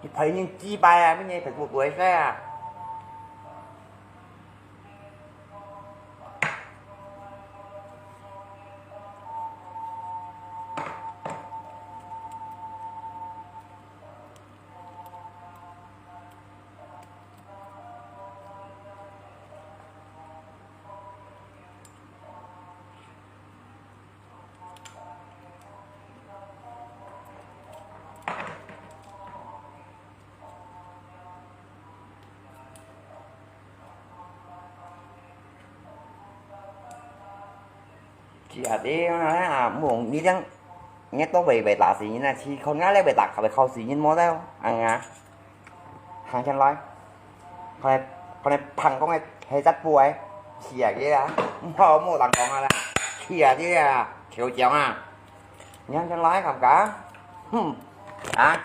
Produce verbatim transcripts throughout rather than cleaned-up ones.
你陪人幾擺啊，乜你陪不陪噻啊？ 係啊，你啊，無你這樣，你都會會打死人啊，去看啊，你會打會敲死人無得，啊啊，行前來，看來看來，旁講个係隻布个，係啊，佢啊，無無人講啊啦，係啊，佢啊，球獎啊，你行前來，敢敢？哼，啊，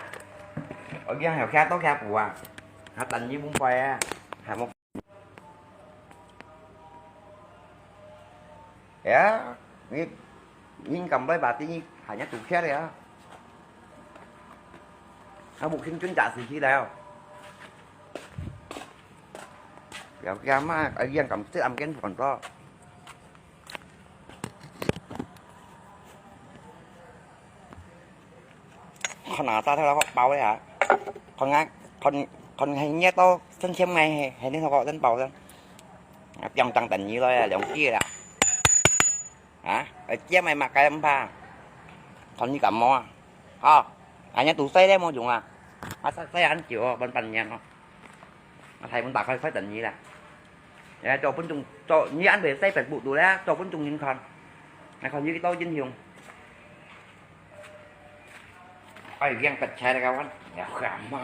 我驚有徛到徛布啊，還等你分開啊，還無。 哎呀，你敏感來吧，你還要堵起來啊！啊，目前準假死去了。不要給他罵，哎呀，敢这样跟团队。 看哪，大头包了啊！看啊，看，看係熱到三千米，係，係你頭殼真包真。啊，放當等你來啊，兩支啦。啊，呃，姐妹嘛，該毋怕。看你感冒啊？好，啊，你肚屎咧無用啊？啊，晒，晒恁久哦，半，半年哦。啊，台灣打開快等你啦。哎，做分鐘，做，你安排晒Facebook肚咧，做分鐘人看。啊，看你幾多英雄。 哎，yang pecah kawan. Ya, kamu.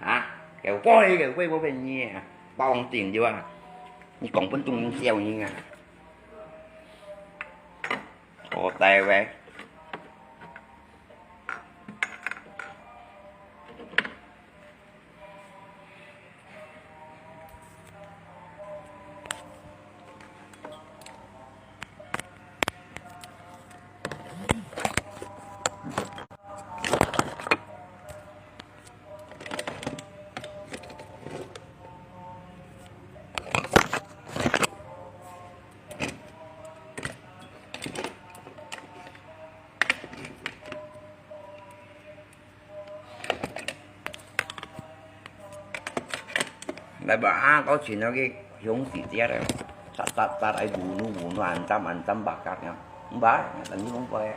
Hah? Kêu quay, kêu quay vô bên nhi à. Bao bằng tiền chưa à? Nhi còn bún tung xèo nhi à. Ồ, tay vậy. 來吧，啊，搞全了个雄起家了，殺殺殺來，wuh-wuh wuh-wuh，恁針恁針白格呀，毋白，等你講過呀。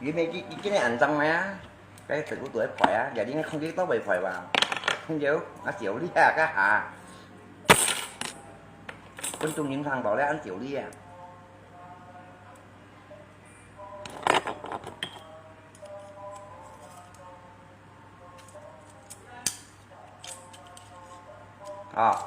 你咪，你，你今日恁正咩啊？該食物都會壞啊，也應該空氣都會壞吧？空氣，啊，少你啊，該下。分鐘影響到咧，恁少你啊。 啊。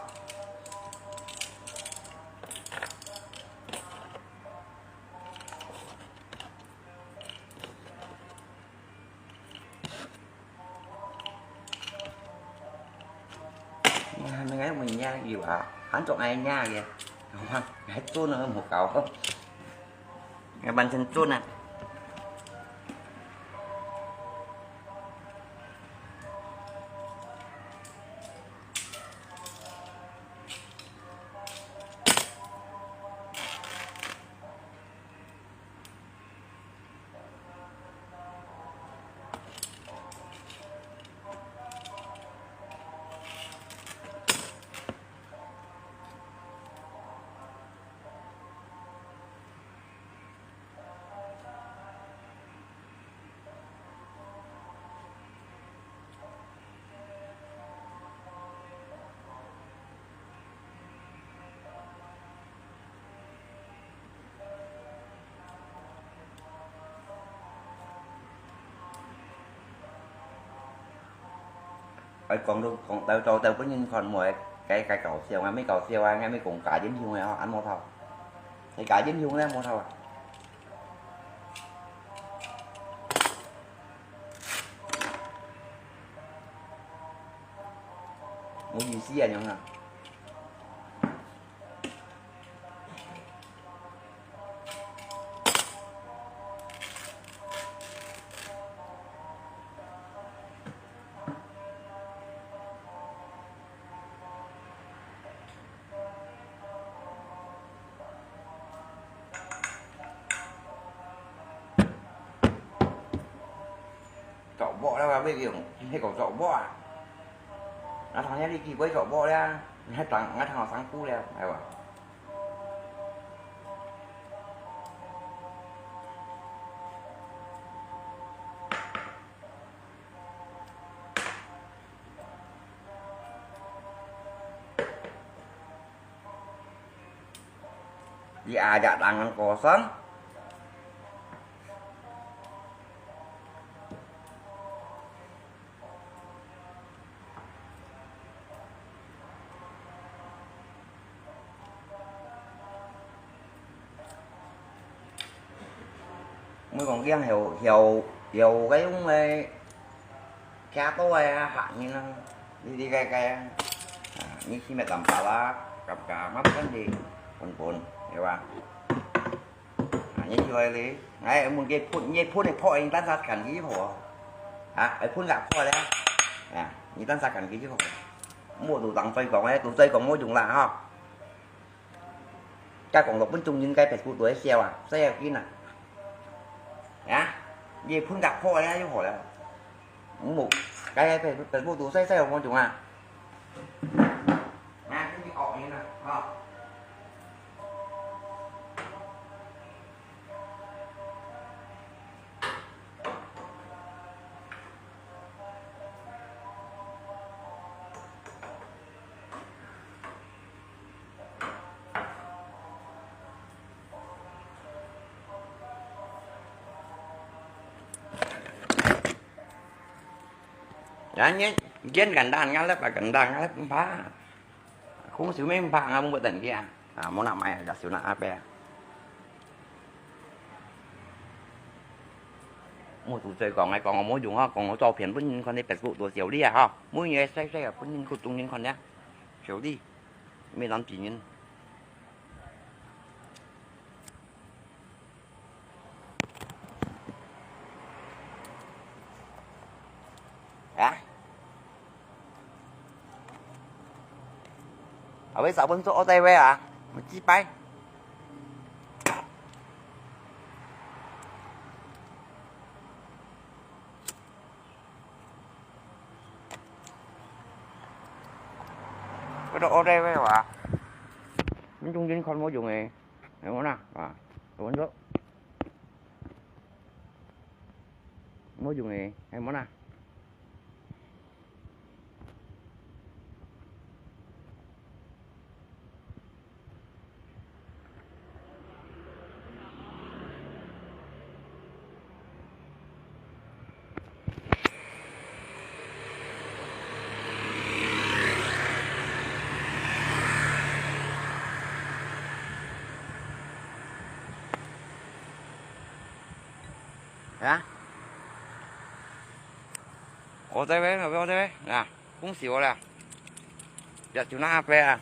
你還沒來問人家有啊？還做愛人家个，還做那麼高。 Ngai ban sen chun a. Ai, 講到，講到，到，到本人看無，該，該搞笑啊，毋係搞笑啊，𠊎毋係講假英雄个吼，恁無頭。係假英雄咧，無頭啊。無意思啊，樣啊。 做無了啊，要用，係講做無啊？𠊎聽你幾會做無了，𠊎聽，𠊎聽學生傅了，係無？ Diajak tangan kosong. Mui kong kiang hiau, hiau, hiau cái ung cái kia tô ai hak ni na, đi đi cái cái, ni khi mẹ tầm pala, cặp cả mắt cái đi, cuốn cuốn, hiểu ba? Ni chưa đi, ngay muốn cái phút, ni phút này phôi anh tan sát khẩn cái gì hổ, hả? Ai phút gặp phôi đấy, à, ni tan sát khẩn cái gì hổ, mua đủ tăng dây còng ấy, đủ dây còng mua dùng lạ ha. Cái còng lộc vẫn chung những cái phải của tuổi xèo à, xèo kín à. Hả? Gì phun gặp phôi á, chứ hổ lắm. Một cái phải, phải mua đủ xèo xèo mua chúng à. Nè, cái gì ổ như này, không? Yan, yan, yan ganda nga lep, ganda nga lep, ba. Không xíu mấy ba nga mong bật đèn kia. À, mong nặng mày, giả sử nặng áp bé. Mua tủ chơi còn ngay còn mua dùng ha, còn mua cho phiền bún nhìn con đi Facebook đồ xíu đi à ha. Mua như thế, xe xe bún nhìn cô tung nhìn con nhá. Xíu đi. Mấy lắm chỉ nhìn. Hả? Ở bên sáu bốn số ô tê về à? Một chi bay. Cái đó ô tê về à? Nói chung dính con mua dùng này. Hay mua nè, à, tôi muốn rớt. Mua dùng này, hay mua nè. Hả? Ô tê về, ô tê về. Nè, cũng xíu lẹ. Giờ chú nó về à?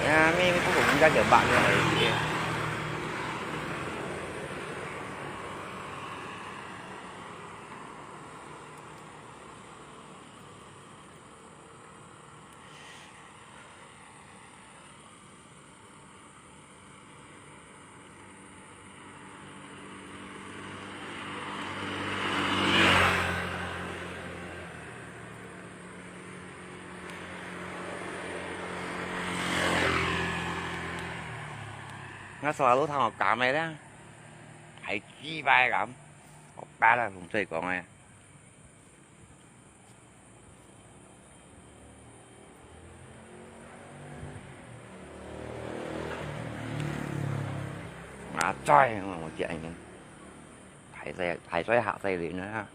Ya, mi, mi, kok, kok, mi, ka, jauh banget lagi. 𠊎坐路頭搞咩咧？還幾擺咁？我擺了同嘴講誒。啊，再我講，大細大細下細人啊！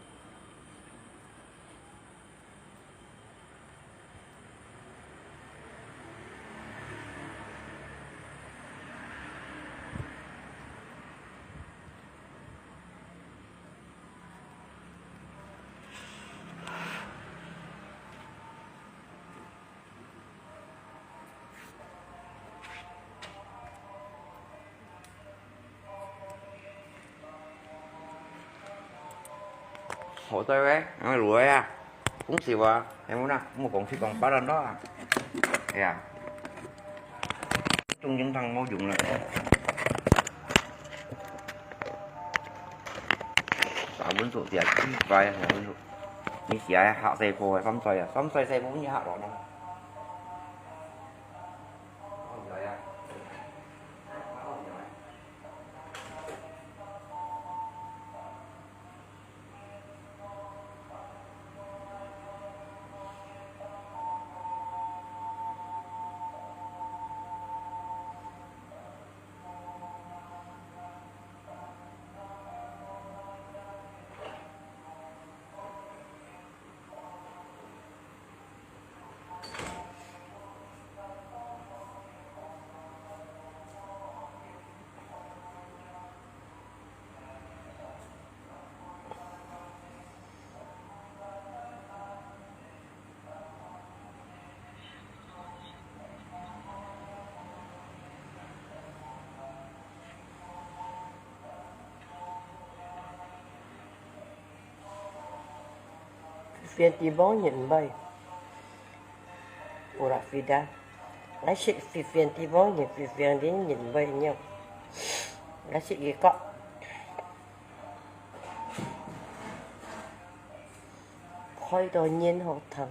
好在喂，俺摎啊，恭喜我，還有呢，莫講去講巴兰咯啊。哎呀，中獎糖無用了。三分鐘就幾百，三分鐘。你寫下細个个三歲啊，三歲細个你下落呢？ Vivian知無人毋會。有啦，Vida。𠊎識Vivian知無人，Vivian人人毋會樣。𠊎識佢个。開到人好疼。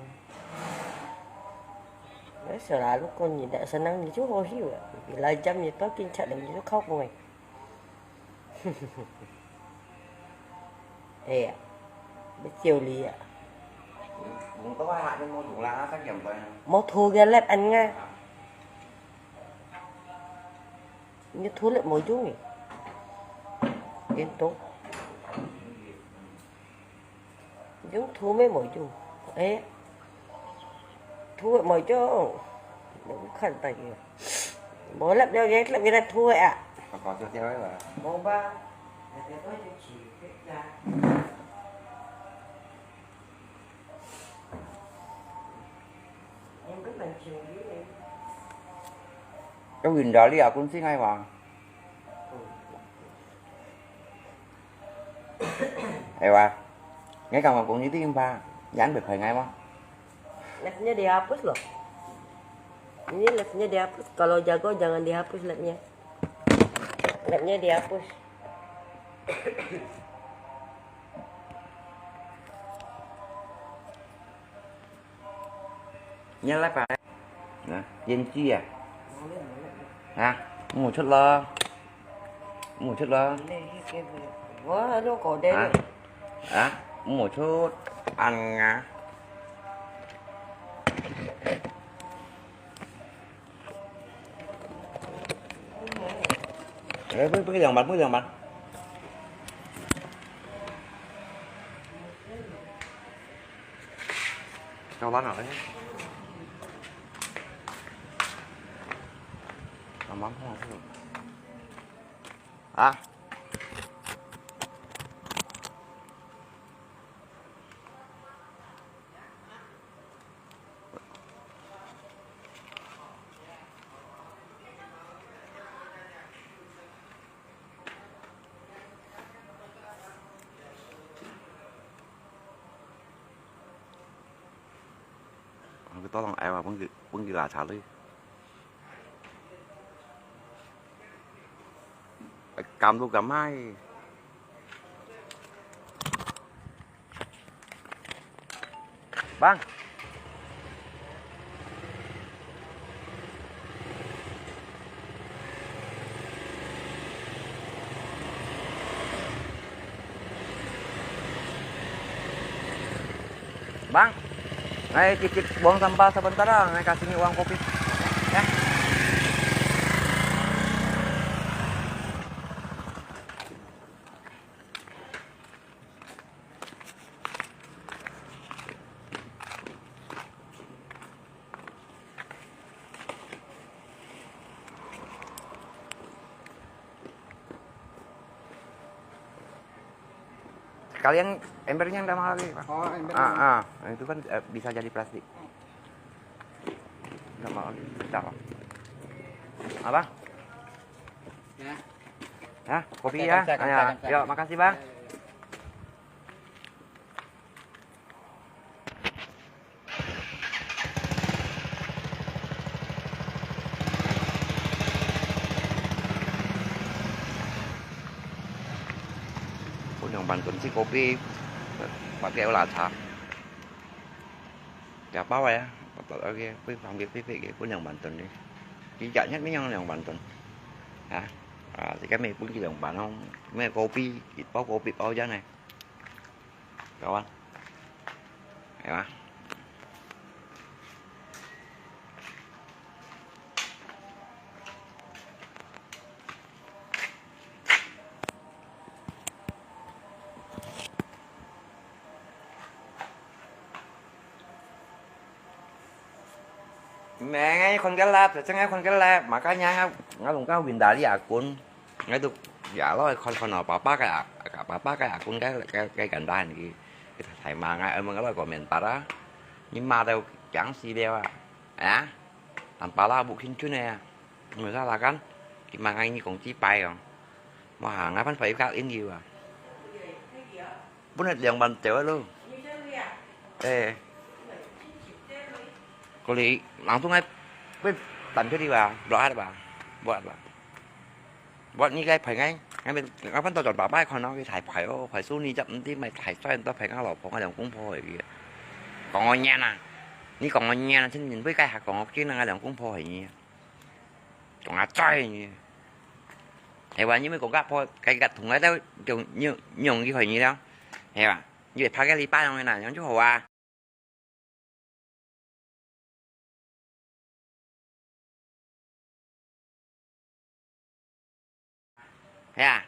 𠊎想啦，如果你來，senang你就好休啊。你來jam你到警察了，你就靠過誒。 哎呀，要笑你啊！用到啊，你無用啦，三點半。無塗个粒恁啊，你塗粒無用誒，運動。 用塗咩無用？誒，塗个無用，你看到个。無粒了，个粒个來塗个啊。搞搞笑笑个啦。無吧？有運到你啊，公司愛話。 Ewa, ngai kamu kong ni tim pa, yan bai phai ngai mo. Live-nya dihapus loh. Ini live-nya dihapus. Kalau jago jangan dihapus live-nya. Live-nya dihapus. Nhớ lái phải. Hả? Yên chi à? Hả? Ngủ chút lo. Ngủ chút lo. Hả? Hả? Ngủ chút. Ăn ngà. Ê, bưng, bưng cái giường bánh, bưng cái giường bánh. Cho bánh rồi đấy. Cho bánh không? À. Cái to lòng ai mà bưng kì, bưng kì là chả lưới. Cam lu cam mai. Bang. Bang, ngai titip buang sampah sebentar ah, ngai kasih nyi uang kopi. Ya. Sekalian embernya ndak mau lagi, Pak. Oh, embernya. Ah, ah, itu kan, eh, bisa jadi plastik. Ndak mau lagi, pecah, Pak. Apa? Ya. Ya, kopi ya. Kamsahamnida, kamsahamnida. Yo, makasih, Bang. Ya, ya, ya. 分兩萬噸去kopi，發票啦查。假包个啊，發票个，分兩萬噸个。佢日日乜用兩萬噸？啊？啊，自家乜分佢兩萬咯，乜kopi，一包kopi包樣呢。 Kawan. Ayo, ah. Mẹ ngai khon ke lap, ceng ngai khon ke lap, makanya ngai, ngai lùng kau winda li akun. Ngai tu ya lo khon khon lo papa ke, papa ke akun ke, ke, ke ganda ni. Kita sai ma ngai, emang lo komentar ah. Ni ma tau kiang si dia ah. Ya. Tanpa la bu kin chun ya. Masa lah kan. Ki ma ngai ni kong chi pai kong. Wah, ngai pan pai ka in di wa. 本來兩萬條个咯。誒，嗰啲冷凍个，會彈出去吧？落下吧？落下吧？我應該排ngay，ngay bên ngay bên tôi chọn bà bác con nó cái thải phải ô, phải số ni chắc đi mày thải xoay tôi phải ngay lọ phong ngay lòng cũng phô rồi kìa. Còn ngồi nhà nè, ni còn ngồi nhà nè, xin nhìn với cái hạt còn ngồi kia nè, ngay lòng cũng phô rồi nhỉ. Còn ngã xoay nhỉ. Hay là như mấy con gắt phô, cái gắt thùng ngay đâu, kiểu như, như ông kia khỏi nhỉ đâu. Hay là 你拍个禮拜用个啦，用就好啊。係啊。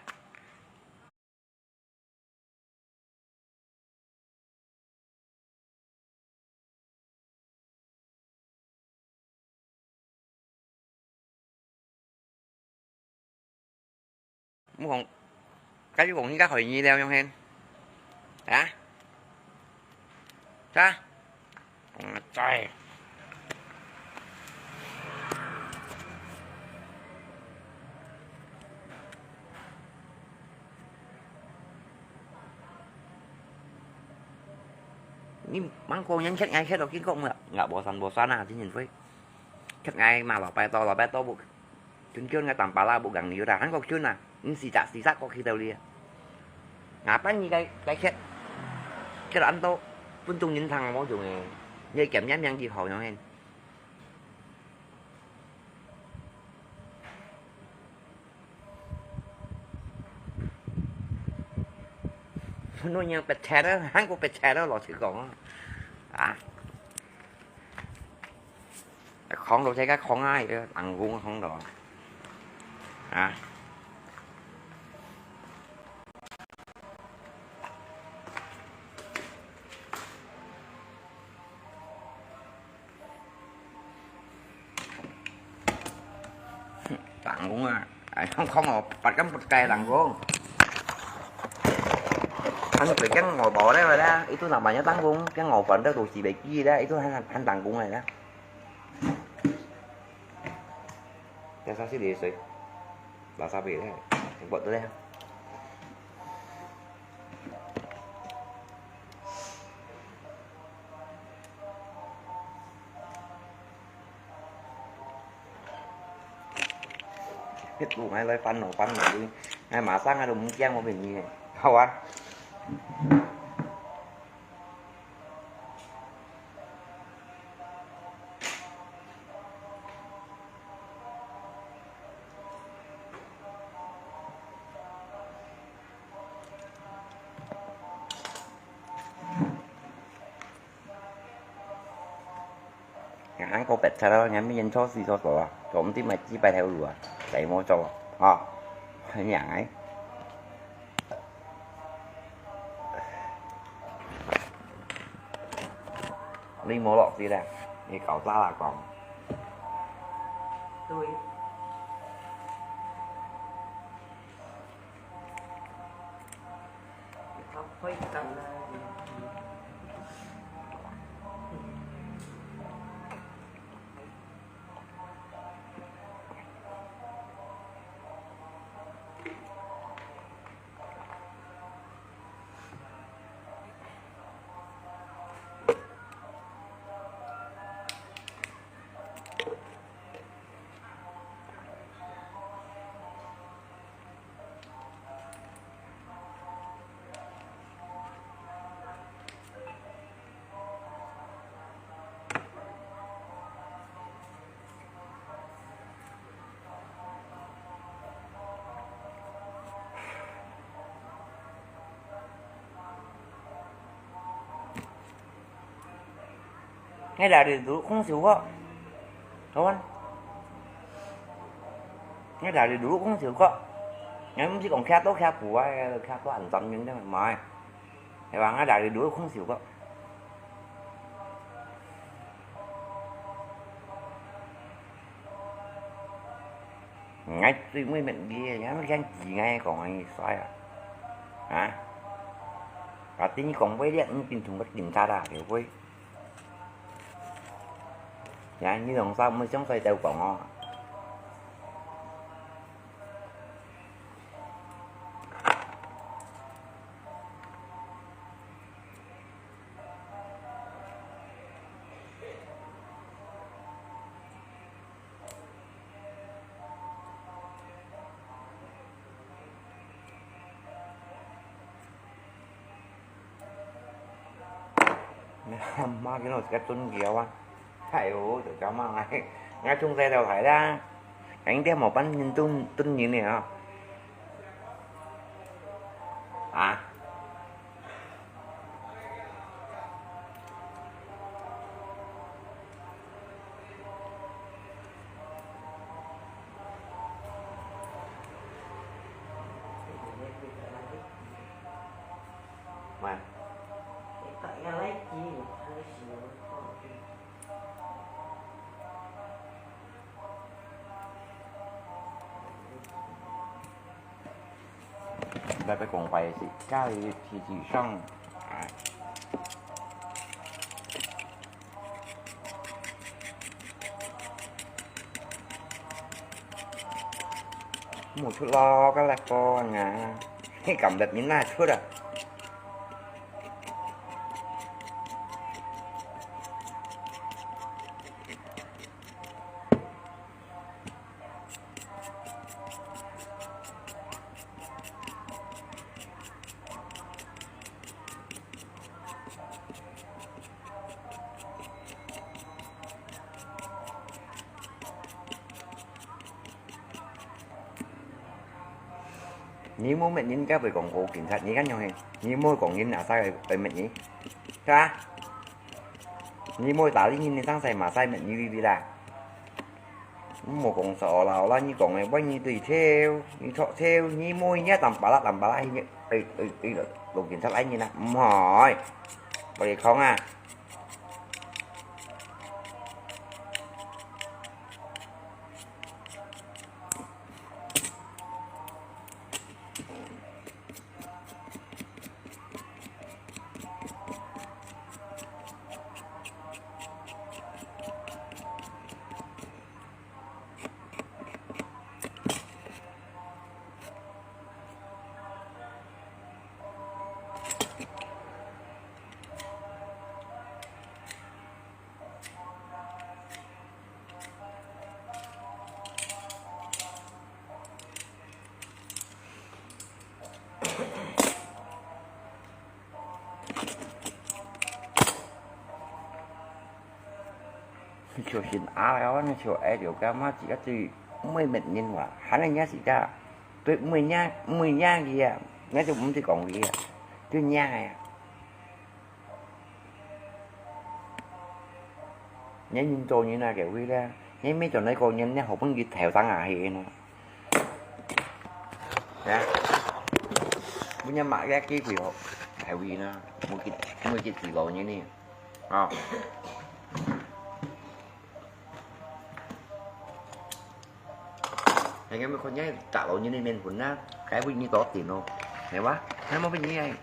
Mukong, kayu kong hingga khỏi nyi leo yong hen. Hả? Sa? Kong trời. Ni mangko nyan khét ngai khét lo kin kok ngak ngak bosan bosan ah, chính nhìn với. Khét ngai mà lo pai to lo pai to bu. Chun chun ngai tam pa la bu gang ni yu ta han kok chun ah. Ni si chak si chak kok khi tau li. Ngak pan ni kai kai khét. Khét ăn to. Pun tung nhìn thang mo chung eh. Ni kiam nyan yang di hao yong hen. Nó nhang pet chet á, Hàn Quốc pet chet á, lo chữ kong á. À. Khong lo chai cái khong ai, lăng gung khong lo. À. Tanggung ah. Ai, không, không, oh, pat kan pat kai tanggung. Ano, pe, kiang ngồi bò đấy mà đó. Itu namanya tanggung. Kiang ngồi phần đó tụi chị bé kia đó. Itu han, han tanggung này đó. Kiang sao xí đi suy. Là sao bị đấy. Buat tu deh. Hết tụ ngay lấy phân nổ, phân nổ đi. Ngay mà sáng ngay đồng kiang mà mình nhỉ. Hầu á. 恁个白賊咯，人乜認錯死錯錯啊，做毋得買幾百條路啊，死無做啊，哈，很樣哎。你無落去咧，你搞砸啦講。對。𠊎這裡都空手个，好啊。𠊎這裡都空手个，𠊎毋係講徛到徛步啊，徛到恁專業个，毋係。係吧？𠊎這裡都空手个。 𠊎最尾面个，也毋驚佢，𠊎講佢衰啊！啊？啊，等於講話咧，毋認同个警察啊，對毋對？呀，你兩儕毋相信就講哦。 媽，今日个準備啊！哎喲，就咁啊，𠊎，𠊎從細到大啦，人家無半年蹲，蹲人呢啊！啊？ 來，別講話，係教育體制上，啊。無出咯，該來講啊，你敢得你哪出啊？ 你無搣人，該會講無警察，你敢樣係？你無講人阿儕會搣你，係吧？你無打人，你上世嘛使搣你微微啦。 毋好講啥啦，啦你講个，萬一對頭，你錯頭，你妹也淡巴拉淡巴拉，哎哎哎，老警察來人啊，毋好，我來講啊。小心啊，𠊎講你小愛了，該麼自家對妹妹人話，喊人家自家，對妹人，妹人个啊，那就毋使講个啊，對人个啊。你人做人啊，各位咧，你乜做那个人，你好分佢頭生下去呢？啊？分人罵个機會好，各位呢，每个每个自个人呢，啊。 Hay nga mi khon yai tak lo nyi ni min hun na, kaya bu nyi to tin lo. Hay wa? Hay mo bin nyi ai.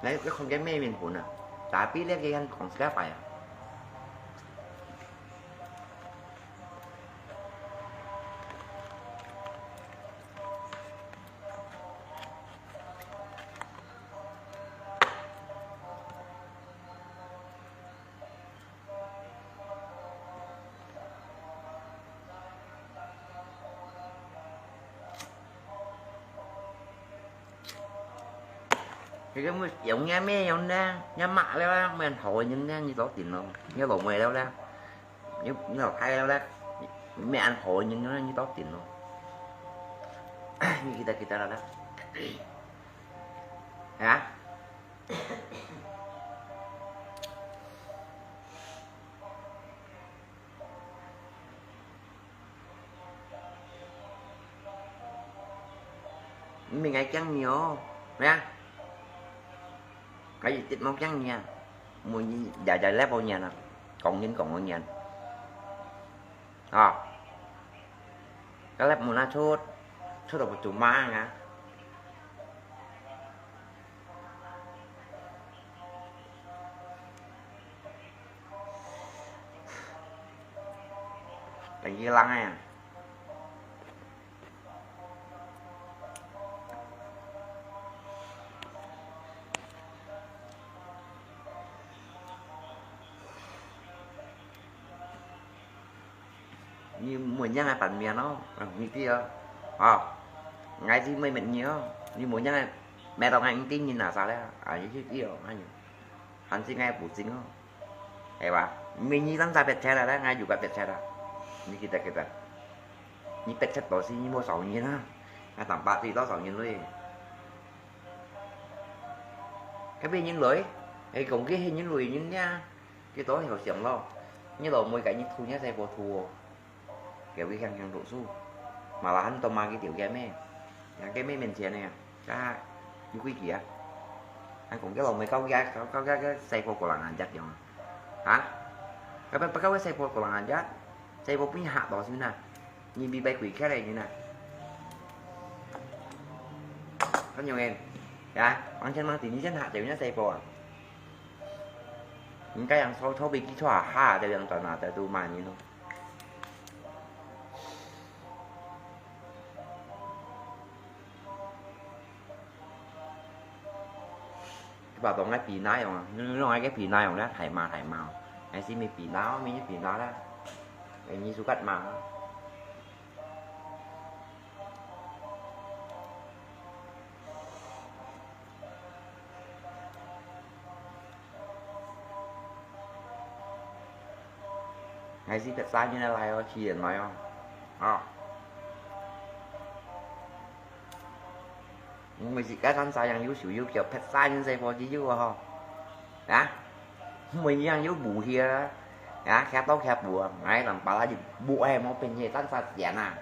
Nai, kaya khon kaya me min hun na. Tapi le kaya khon sila pa ya. Kaya mo, yung niya me, yung niya, niya ma le, men ho yung niya, ni to tin lo, ni lo mo le le, ni, ni lo kai le le, men ho yung niya, ni to tin lo. Ni kita, kita le le. Ya? Mì ngai kiang nyo, ya. Ngai yit tit mau kiang nia. Mu ni ya ya lep au nian a. Kong nin kong au nian. Ha. Ka lep mu na chut. Chut au bu chu ma nga. Cảnh gì lăng à? Ni mùi nhang ai bản miệng nó, à, ni ti à. À, ngai ti mùi mệt nhiều. Ni mùi nhang ai, mẹ tao ngai ti nhìn nà sao đấy. À, ni ti ti à, ngai ni. Hẳn ti ngai bù chính à. Hay ba? Mì nyi tang sa pet chet à, ngai juga pet chet à. Ni kita kita. Ni pet chet to si ni mua sáu nghìn à. Ngai tang ba ti to sáu nghìn lui. Cái bên nhìn lui, hay cũng cái hình nhìn lui nhìn nha. Cái đó hiểu xiêm lo. Ni lo mùi cái ni thu nha sai bò thu. Kéo cái khang khang đổ su. Mà là hẳn tao mà cái tiểu game ấy. Là cái mấy mình chia này. Ka, yu kui kia. Hàn Quốc cái lò mùi kau kia, kau, kau kia, cái xe pô của làng hàn giặc dòng. Hả? Cái bác, bác kau cái xe pô của làng hàn giặc. Xe pô pin hạ đó xíu nè. Nhìn bị bay quỷ kia này như nè. Có nhiều em. Dạ, bằng chân mang tính chân hạ chịu nhá xe pô à. Những cái ăn sau thâu bị kỹ thuật ha, để ăn toàn là tại tụ mà nhìn thôi. Cái bảo tống cái pì nai rồi, nó nói cái pì nai rồi đó, thải mà, thải mà. Cái gì mình pì nai, mình như pì nai đó. Cái như su cắt mà. Ngai si pet sa ñu na lai o, chi yuen noi o. O. Mùi si ka tan sa yang yu siu yu kiao pet sa ñu sai po chi yu o ho. Ya. Mùi yang yu bu hia. Ya, kia to kia bu. Ngai lam pa la yu bu ai mo pen ye tan sa sian a.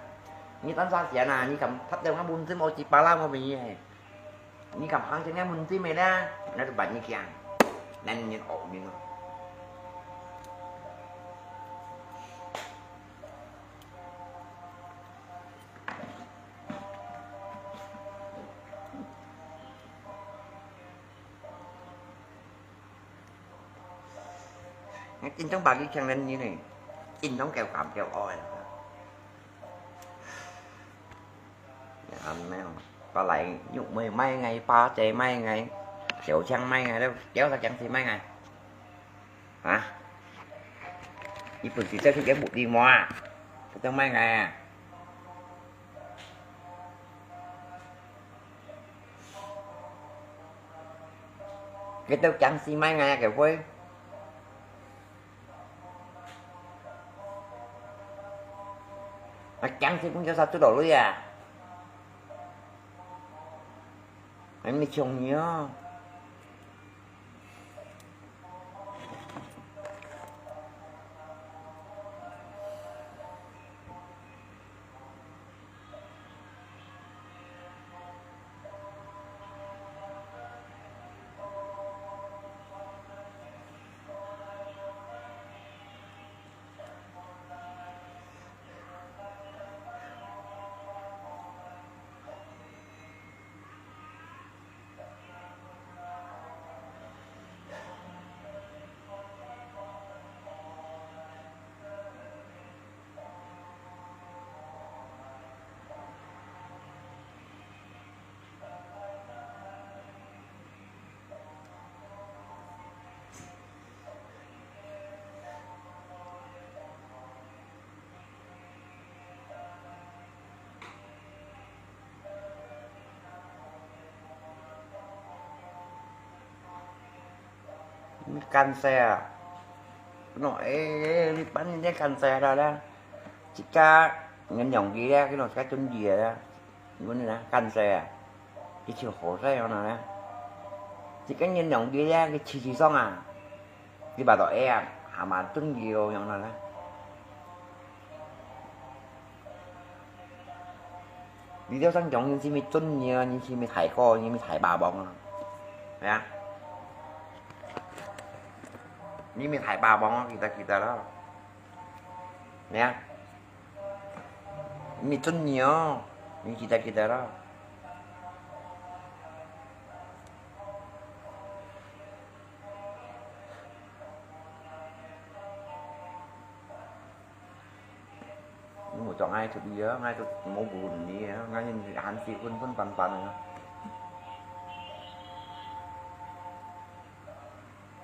Ni tan sa sian a, ni kam phat deu ngai bun zi mo chi pa la mo pen ye. Ni kam hang chen ngai mun zi me la, na tu ban ni kiang. Nan ni o ni no. Ngai kin trong ba ki kiang nan ni ne. Kin trong keo kam keo oi. Ăn nè, ba lai nhục mười mấy ngày, ba chế mấy ngày, kéo chăng mấy ngày đó, kéo ra chăng thì mấy ngày. Hả? Ý bự thì chắc kéo bụt đi mua à? Kéo trong mấy ngày à? Kéo trong chăng thì mấy ngày à, kéo quên. Mà chăng thì cũng cho sao tôi đổ lui à? Anh mới chồng nhớ. 你干涉啊！喏，哎，哎，你把人家干涉了啦！自家人两个咧，佢喏自家尊严咧，你问你啦，干涉啊！你就好势样啦！自家人两个咧，佢自自爽啊！你把到哎啊，蛤蟆尊严样啦！ 你就算講你係咪尊嚴啊，你係咪大哥，你係咪大霸王啊？係啊？你係咪大霸王啊？記得記得咯。係啊？你係尊嚴哦，你記得記得咯。 你莫講𠊎出去啊，𠊎都無問你啊，𠊎還係分分班班啊。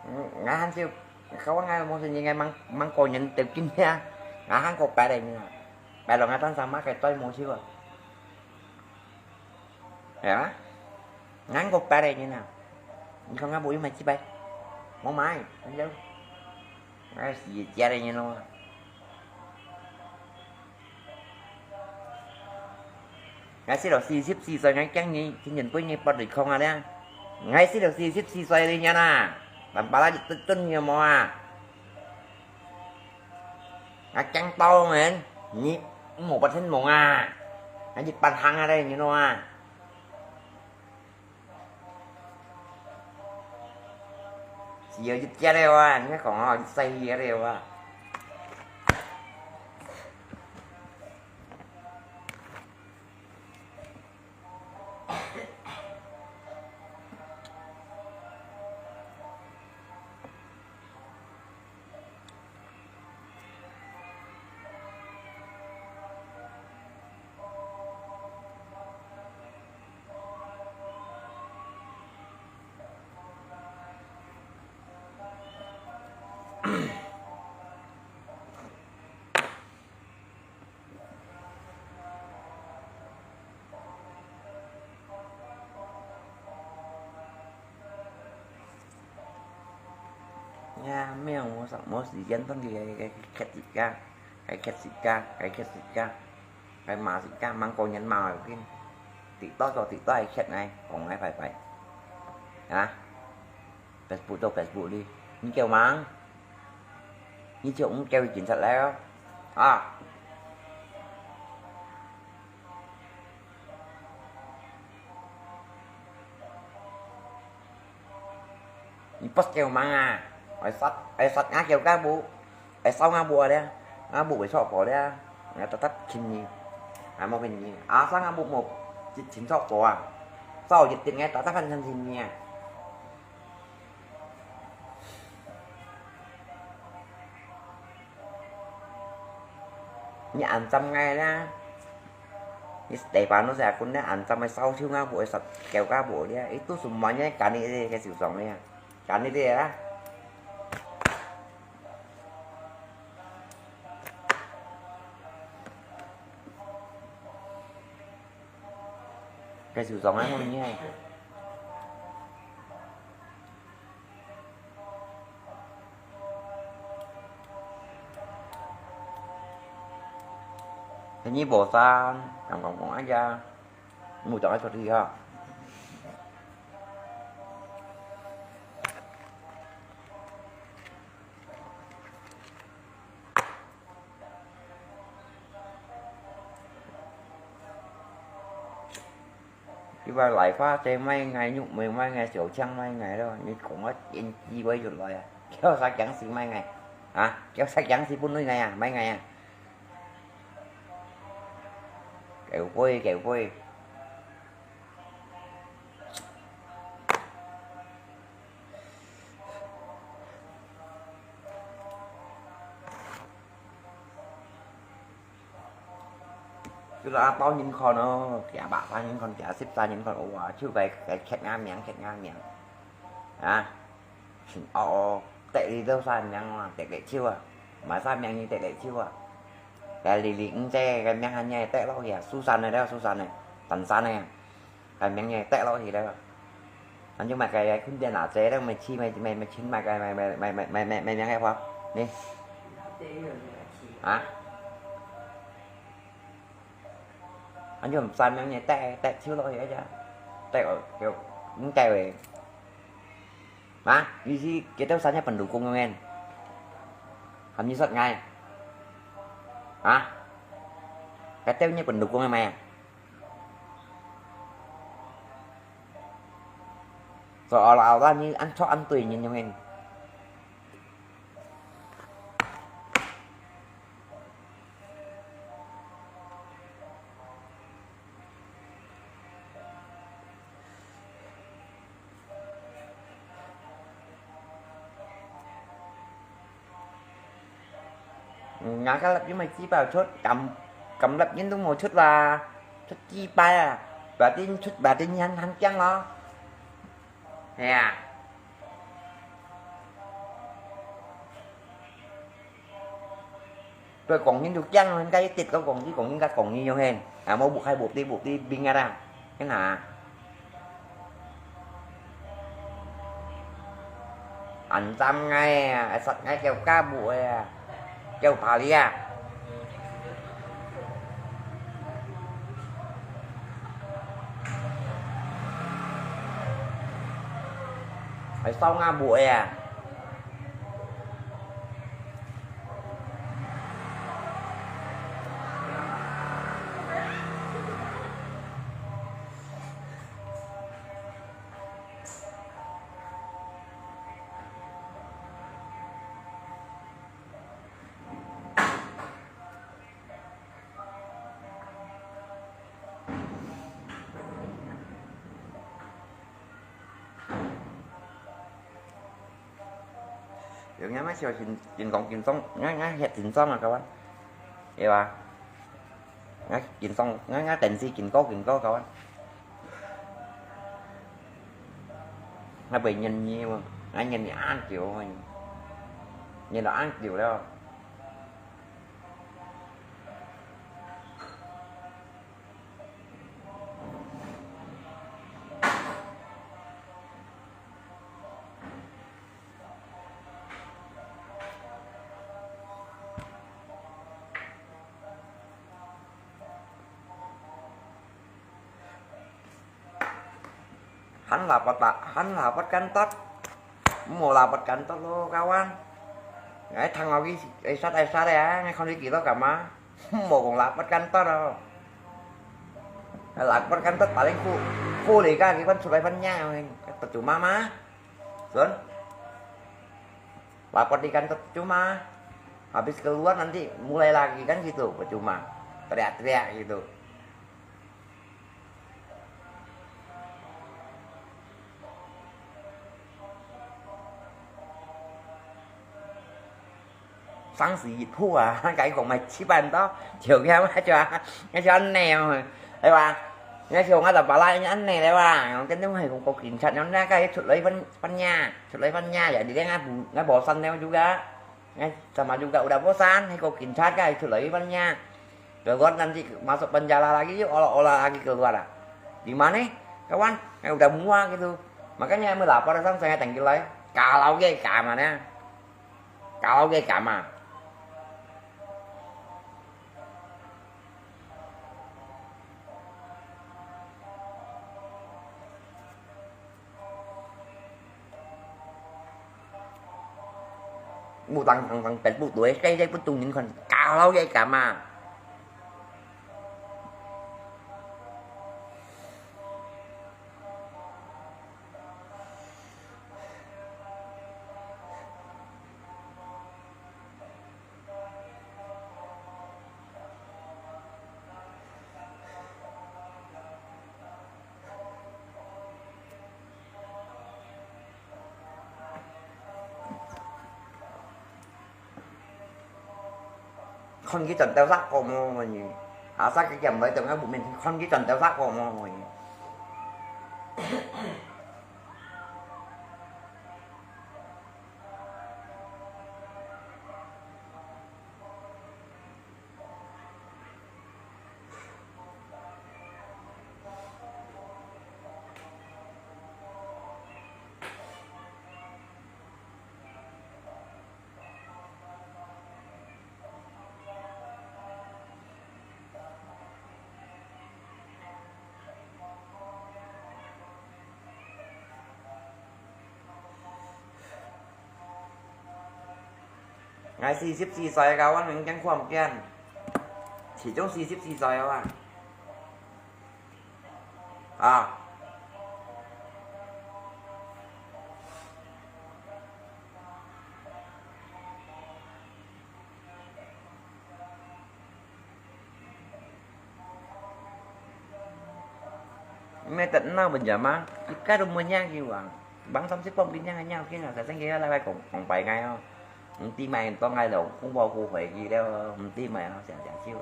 嗯，𠊎還係，佢話𠊎無事，你𠊎吂吂過年到今呀，𠊎還過拜了呢，拜了𠊎單上買个對無手啊。 係啊，𠊎過拜个人啊，你看𠊎無有買幾擺？無買，你知？𠊎係食个人咯。𠊎食到四十四歲，𠊎今年今年八月八日空啊咧。𠊎食到四十四歲个人啊，但巴拉一頓頓有無啊？ 啊，驚到人，你無八千毛啊？啊，一百行啊咧，你喏啊？只有一隻了啊，你講哦，一隻了啊。 呀，無，無時間同佢个，个，个，个，个，个，个，个罵自家，吂過年罵又緊，直到做直到係𠊎，講𠊎拜拜。啊？Facebook做Facebook哩，你叫吂？你就毋叫佢警察來哦。啊！ 你不叫吂啊？愛殺，愛殺𠊎叫𠊎母，愛燒𠊎母咧，𠊎母會錯過咧，𠊎特特親你，𠊎無騙你，啊，殺𠊎母無，親，親錯過啊，燒一定𠊎特特親，親你啊。 你恁針𠊎啦，你地板都係kun咧，恁針个燒臭𠊎，會殺狗𠊎無咧，itu semuanya kani个受傷咧，kani个啦。个受傷啊，好呢。 你無衫，講講講，哎呀，你無著愛出去哈。 佢話梨花姐賣𠊎，玉梅賣𠊎，小強賣𠊎咯。你講个真智慧出來啊！叫啥驚死賣𠊎？啊？叫啥驚死分類𠊎啊？賣𠊎啊？狗屁，狗屁！ 就係啊，包人看哦，幾百儕人看，幾十儕人看，哇，就該，該刻𠊎名，刻𠊎名。啊，哦，哦，得你兜儕名啊，得得手啊，買儕名你得得手啊。該二二五姐个名還也得落去啊，蘇珊个了，蘇珊个，單山个啊，該名也得落去了。恁樣買个，个，困電啊，這个買去，買，買，買去，買个，買，買，買，買，買，買，買个貨，你。啊？恁樣毋算，恁樣帶，帶手落去个，帶，哦，就，應該會。啊？意思，佢兜三隻pendukung个，還有實𠊎。啊？佢兜个pendukung个咩？ Seolah-olah你恁錯恁對人樣形。嗯，𠊎个粒又毋係幾百出，咁，咁粒人都無出啦，出幾百啊，berarti出，berarti你還，還驚咯？係啊。對，講人就驚，人家一跌到講你，講人家講你樣形，啊，無，無開，無，無，無，冰啊啦，你看。 Ancam ngai, asat ngai kêu kabu ya. Kêu pali ya. Ai sau ngabu ya. Yo, ngai mah sio緊，緊講緊爽，ngai，ngai歇緊爽啊，kawan。係吧？Ngai緊爽，ngai，ngai電視緊高緊高，kawan。Ngai會忍你無？Ngai忍你恁久，忍到恁久了。 Hăn lapot ta, hăn lapot kantot. Mô lapot kantot lo, kawan. Ngai thang awak ki, ai sat, ai sat ya, ngai khon ki kilo kama. Mô kong lapot kantot lo. Lapot kantot paling khu, khu lê ka, ki pan chulai pan nya, percuma ma. Sun. Lapor di kantor percuma. Habis keluar nanti mulai lagi kan gitu, percuma. Teriak-teriak gitu. Sang si yit phu ah, kai kong mai chi ban to, chiu kia ma chua, ngai chua ne, ai wa, ngai chua ngai ta ba lai ngai ne le wa, ngai ken nung hai kong kok kin chat, ngai kai chut lei ban, ban nya, chut lei ban nya, ya di ngai bu, ngai bosan ne juga, ngai sama juga udah bosan, hai kok kin chat kai chut lei ban nya. Keluar nanti masuk penjara lagi, yuk olah-olah lagi keluar ah. Di mana, kawan? Ngai udah muak gitu. Makanya ngai melapor sang saya tengkil lai. Kalau ke kamar ya. Karaoke kama. Mutang tang tang pet bu tuai, kai kai putung nin kon. Karaoke kama. Kon ki chon teo sak ko mo mo ni. Asa ki kiam loi teo ngai bu men kon ki chon teo sak ko mo mo ni. 還四十四歲个，我明天看毋見。始終四十四歲啊。啊。 Mẹ tật nao bên nhà má, cái đó mua nhang gì vậy? Bang samsik pom cái nhang nhang kia, sa seng kia lai bai kong kong bai ngai ho. Mti mai to ngai lo, không bao khu hoài gì đâu, mti mai ho, siang siang chiu.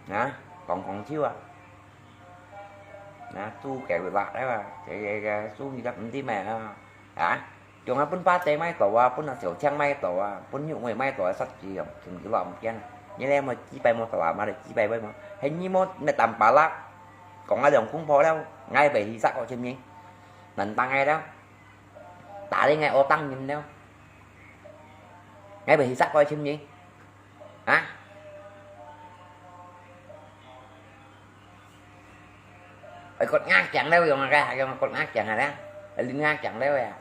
Hả? Kong kong chiu à? Nè, su kẹo lạ đấy mà, cái, cái, cái su gì đó cũng tí mẹ à. Hả? Chúng nó bún ba tê mai tổ à, bún là tiểu chang mai tổ à, bún nhụ mười mai tổ à, sắt gì không, chúng cái lọ một kia. Như thế mà chỉ bay một tòa mà để chỉ bay bay mà. Hình như một mẹ tầm bà lạ. Còn ai lòng cũng phô đâu, ngay về thì sắc có chim nhỉ. Nắn tăng ngay đó. Tả đi ngay ô tăng nhìn đâu. Ngay về thì sắc có chim nhỉ. Hả? Ơi, kot ngak chang leo yong ka, yong kot ngak chang ha. Ơi, lin ngak chang leo ya.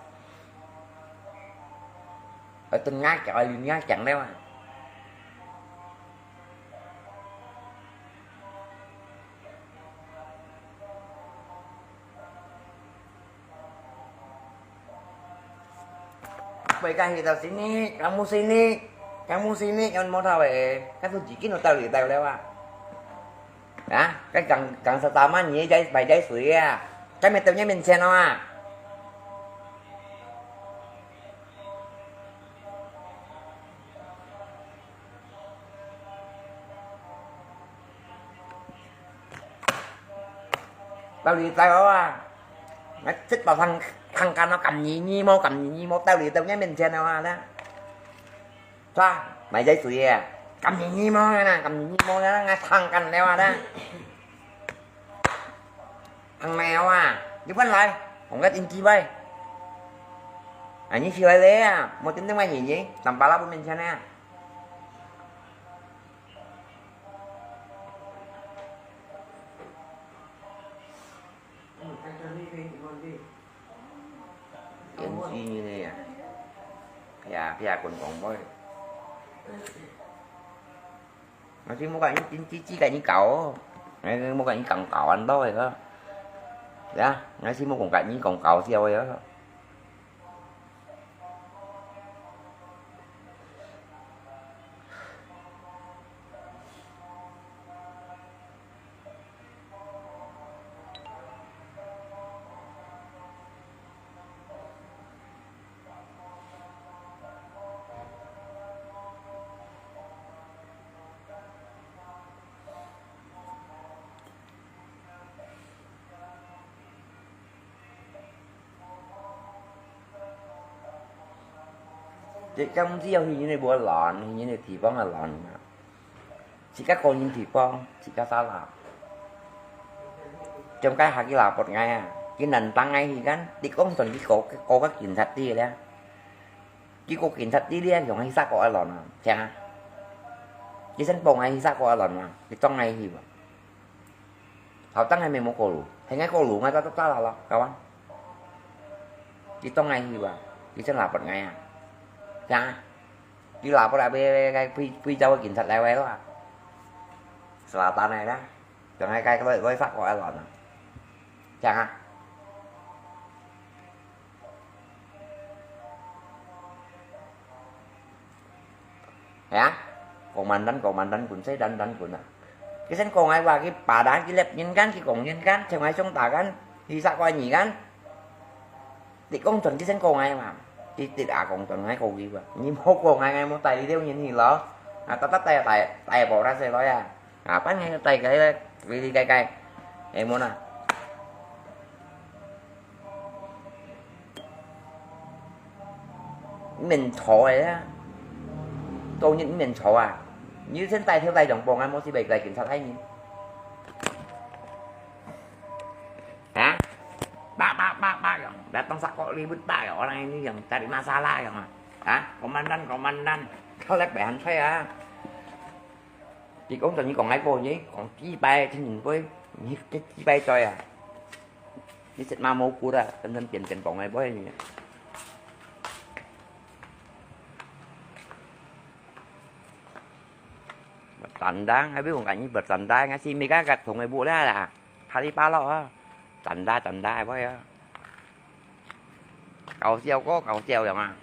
Ơi, tun ngak chang, ơi, lin ngak chang leo à. Bai ka hi tau sini, kamu sini, kamu sini, yang mau tahu eh. Kan tu jikin udah tahu dia tahu lewat. Hah? Kan kang kang sesama ni jai bai jai sui ya. Kan metu nya mencen ah. Tao li tai ah. Ngai cit tao thang thang kan no kam ni ni mo, kam ni ni mo, tao li tao nya mencen ah na. Sa, mai jai sui ah. Kam ni ni mo na, kam ni ni mo na, ngai thang kan leo ah na. Thang leo ah. Ni pun lai, hong kat inci bai. Ani si lai le ah, mo tin teng mai ni ni, tam pala pun mencen ah. Yang si ni ni ya. Ya, pia kun kong boy. Ngai si mo ka ni tin ti ti ka ni kau. Ngai mo ka ni kang kau an to ya. Ya, ngai si mo kong ka ni kong kau siau ya. Jadi kamu sih yang ini buat lawan, ini di bawah lawan. Jika kau ini di bawah, jika salah. Trong cái hak cái lapor ngai ah, cái nền tảng ngai hi kan, di công dân cái có cái có cái kiểm sát đi lẽ. Cái có kiểm sát đi lẽ, trong cái xác có ai lòn à, chăng à. Cái sân bóng ngai hi xác có ai lòn à, cái trong ngai hi mà. Hảo，當然無過路，係𠊎過路，𠊎都都到了咯，kawan。佢當然去吧，佢先lapor𠊎啊，呀，佢lapor啊，佢佢佢走去警察來位咯，Selatan來啦，就係該個位發過來咯，這樣啊。 Hả? Komandan, komandan kun sai dandan kun ah. Kisan kong ai wa ki pada ki lep nyin kan, ki kong nyin kan, cheng ai song ta kan, hi sa koi nyi kan. Ti kong chon kisan kong ai wa. Ti ti a kong chon ngai ko ki wa. Ni mo kong ai ngai mo tai li deu nyin hi lo. Ah, ta ta tai tai tai bo ra se lo ya. Kapan ngai tai kai la, vì đi kai kai. Em muốn à. Mình thổ rồi á. Câu những mình thổ à. Như thế tay theo tay đồng bộ ngay một thì bảy tay kiểm soát thấy nhìn. Hả? Ba ba ba ba rồi. Đã tông sắc có li bứt ba rồi. Orang ini yang cari masalah rồi. Hả? Komandan, komandan. Kau lek bảy hành xoay à. Ti kong tao nyi kong ngai po nyi, kong chi pai, chi nyin poi, nyi chi pai choi à. Nyi set ma mo ku da, kan san pian pian kong ngai poi nyi. Tanda，還比如講日本tanda，該是每個个同个屋啦啦，噼里啪啦啊，tanda tanda个啊，搞笑个搞笑樣啊。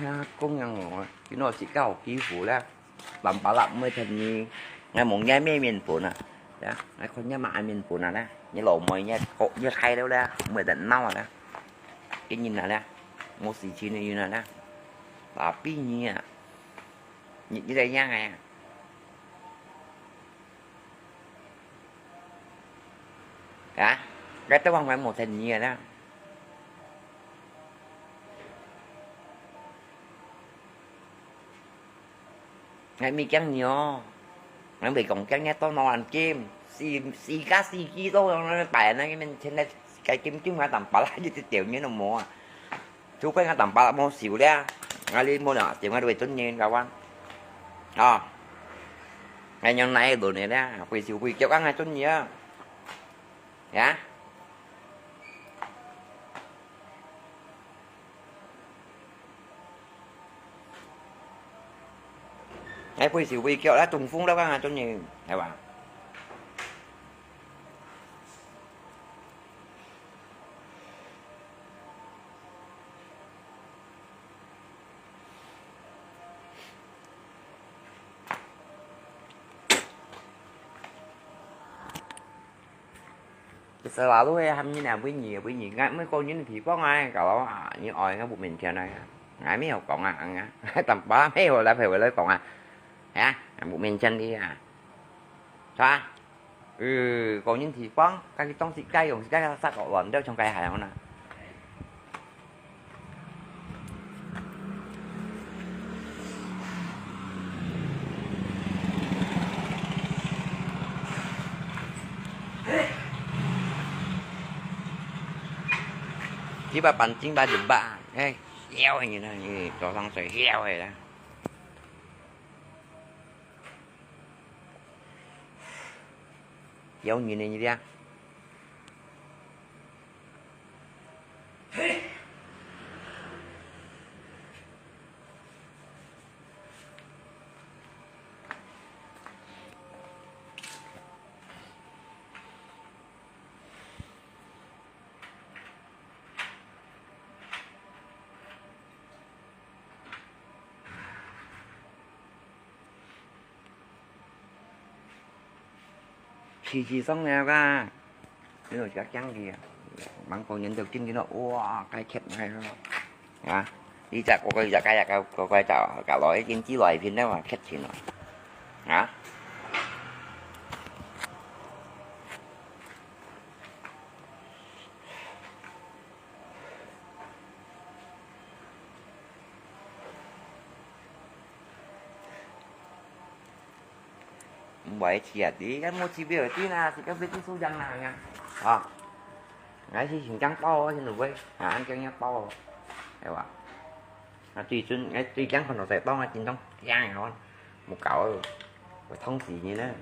呀，講樣哦，今晡日自家有機會啦，南巴拉毋會忒熱，𠊎無愛買面粉啊，呀，𠊎看若媽愛面粉啊啦，若老妹若个若大了啦，毋會忒鬧啊啦，今日啊啦，無時間个人啊啦，打比你啊，你你在樣啊？ 啊，該兜還無忒熱啦。𠊎毋驚熱哦，𠊎毋講驚熱到腦恁金，四四加四支都用來擺那個面前來，該金金啊，淡薄啦，一隻條件都無啊。 除非𠊎淡薄無瘦了，𠊎哩無了，點𠊎都會尊嚴，kawan。哦，𠊎樣哪會輪个咧？會瘦會腳啊，𠊎尊嚴啊。呀？𠊎會瘦會腳啦，中風了，𠊎尊嚴，係吧？ Selalu eh，喊人啊，每日每日，𠊎每個人地方啊，搞到啊，你愛𠊎毋明天啊，𠊎沒有講啊，啊，淡薄沒有來陪我來講啊，啊，毋明天的啊，是吧？ 呃，個人地方，家己當自家用自家个殺個亂，都像該樣啦。這把板筋把人吧，哎，搖个呢，你早上睡搖个啦。 有人呢，你聽。時時上了个，你有自家驚佢啊？吂講人就見佢咯，哇，該劇來咯，啊！呢隻個個呢隻該隻個個就搞來已經知來片了嘛，劇情咯，啊！ 毋會試啊，你該無試過，知啦，自家飛機輸贏啦，啊！𠊎係新疆包，係毋會，啊，恁樣包，係吧？啊，最近，𠊎最近看到在當啊，真當驚啊，無搞，會痛死人呢。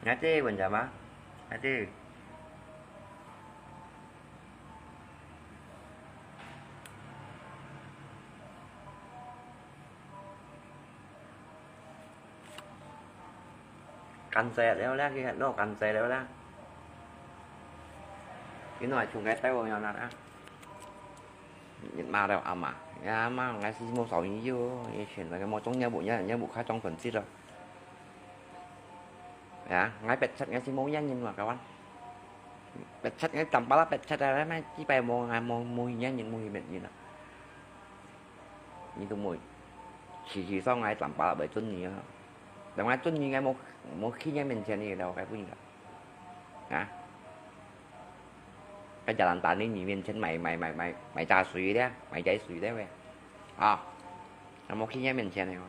Ngati pun sama. Ngati. 甘蔗了啦，佢老甘蔗了啦。佢拿來充个兜樣啦。日媽了阿媽，呀阿媽，𠊎是無燒你有，以前那個無中藥，也也無開裝分子了。呀，𠊎白賊，𠊎是無緣人嘛，kawan。白賊，𠊎當巴拉白賊啊，那幾百無，𠊎無無緣人，無緣人啊。你都無，事實上𠊎當巴拉會準你啊。但𠊎準你，𠊎無無去你面前你了，𠊎不應該。 啊？該jalan tani你面前買买买买买茶水的，買茶水的喂。啊，𠊎無去你面前的哦。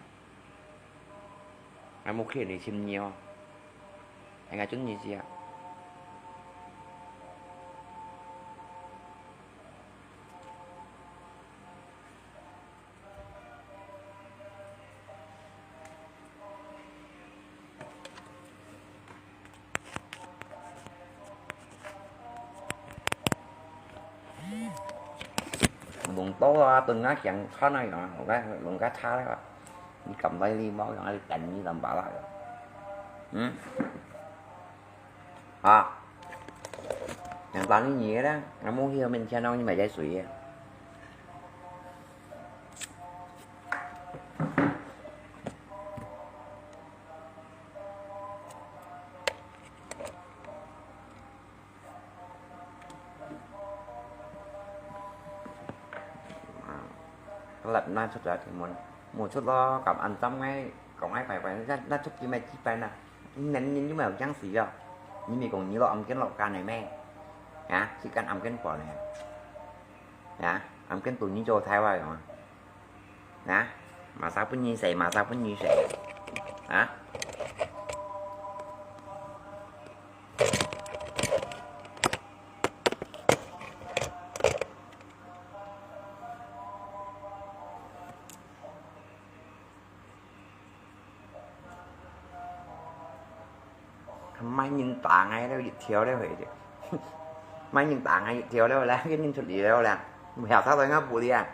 𠊎無去你尋你哦。還𠊎準你是啊。弄到啊，等下想看那樣啊，我看弄个差了，你敢来礼貌，让他等你怎么了？嗯？啊，两三年了，俺们去面前让你买点水。 啊，摎拿出來，無，無出咯，敢安裝个，講愛拜拜，那，那出去買幾擺呢？你年年就買有這樣水哦，你咪講你落暗間落間个咩？啊，去間暗間搬个，啊，暗間都你做太壞哦。 啊，masak分你食，masak分你食，啊。賣人打𠊎了，一條了，嘿，賣人打𠊎一條了啦，个人出去了啦，毋曉得在𠊎屋裡啊。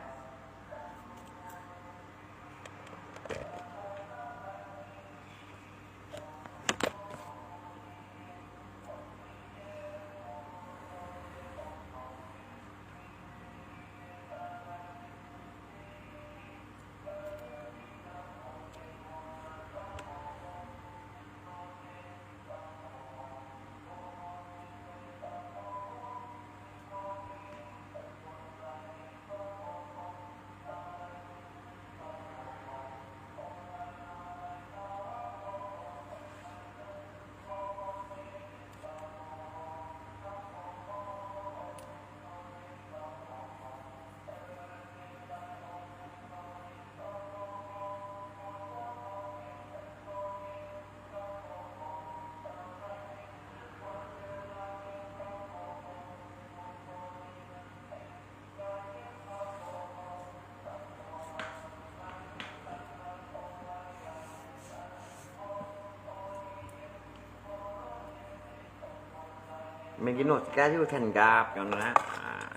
Mungkin no, sekarang you can gap, you know, ah,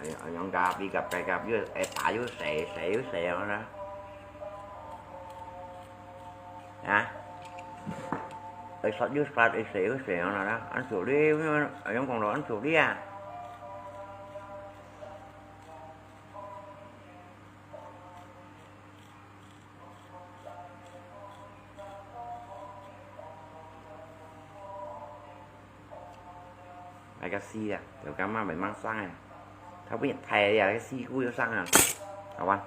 you, you gap, you gap, gap, gap, you, eh, pa, you say, say, you say, you know. Ah. Eh, shot, you shot, eh, say, you say, you know, ah. Ăn xử lý, you know, you know, ăn xử lý à. Ai, cái xì à, kiểu cái mà mình mang sang này. Tao biết thầy à, cái xì cũ yêu sang à. Tao ăn.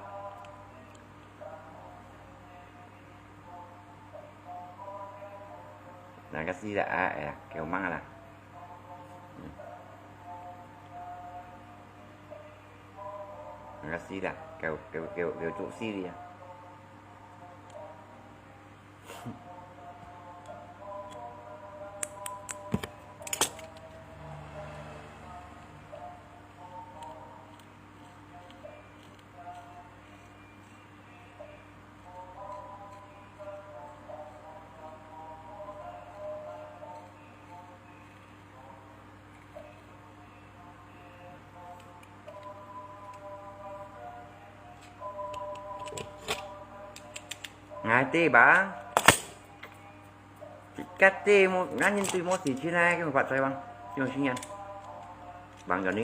Là cái xì là, à, à, kiểu mang là. Makasih dah. Kau, kau, kau, kau cuk sili ah. Ngai tê ba. Kata mo, ngan yin tui mo si chin ai, kong fat sai bang, kong sin yan. Bang gani.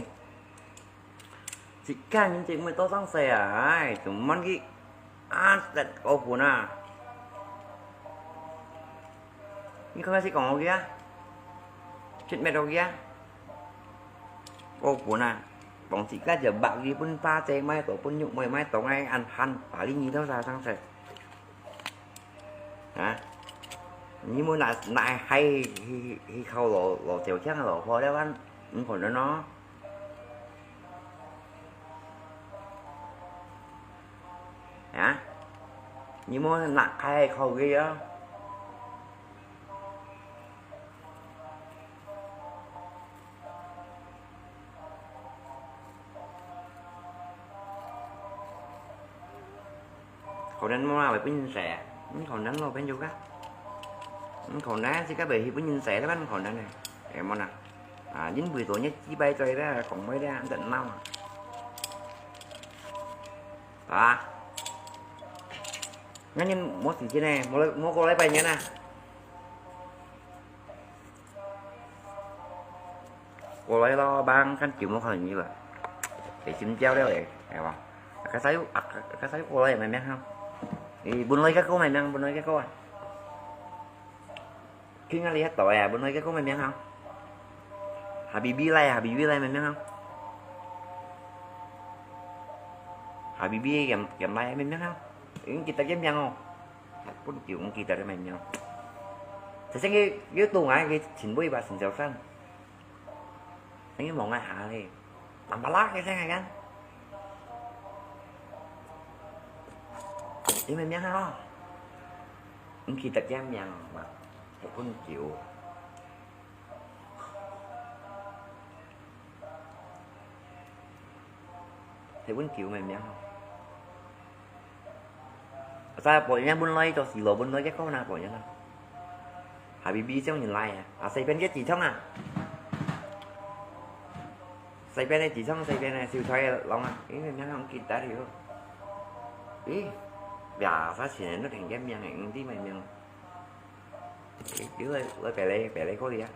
Sikan yin cik mo to sang sai ai, cuman ki, ah, tet ko pun ah. Ni kau masih kong oke ah. Cit met oke ah. Ko pun ah. Bang sikan je bak yi pun pa cek mai to pun nyuk mai mai to ngai an han, pali ni to sa sang sai. Hả? Ni mo na, na hai hi, hi khâu lò, lò chiều chang lò kho đeo ăn. Ung khổ nó nó. Hả? Ni mo na hai khâu ghê á. Khổ năn mua về pin rẻ. Khổ năn lo bên juga. Khổ năn chỉ có về hi pin rẻ đó bán khổ năn này. Em mua nè. À, dính buổi tối nhất chi bay chơi đó, còn mới đó ăn tận mau. À. Ngan yin mo si chin ai, mo, mo ko lai pai nyan a. Ko lai lo bang kan kiu mo khon yi ba. Để chim jiao liao để, ai ba. Ka sai, ka sai ko lai mai miang hao. Ê, bun lai ka ko mai miang, bun lai ka ko a. Khi ngan li hat to a, bun lai ka ko mai miang hao. Habibi lai, Habibi lai mai miang hao. Habibi kiam, kiam lai mai miang hao. Ê, kita kiam miang o. Pun kiu ung kita mai miang. Sa seng ki, yu tu ngai ki chin bui ba sin jiao san. Seng ki mo ngai ha le. Tam ba la ki seng ngai kan. Ê mai miang ha lo. Ung kita kiam miang ba. Pun kiu. Thế bun kiu mai miang hao. Sa po yang bun lai to si lo bun lai ke ko na po yang. Habibi siang yin lai a. A sai pen ke chỉ thông à. Sai pen ke chỉ thông, sai pen ke siêu thoại long à. Ê, mai miang hao kita đi hao. Ê, bia sa chin nó thành kiam miang, ung ti mai miang. Ê, yu lai, lai bè lai, bè lai ko đi a.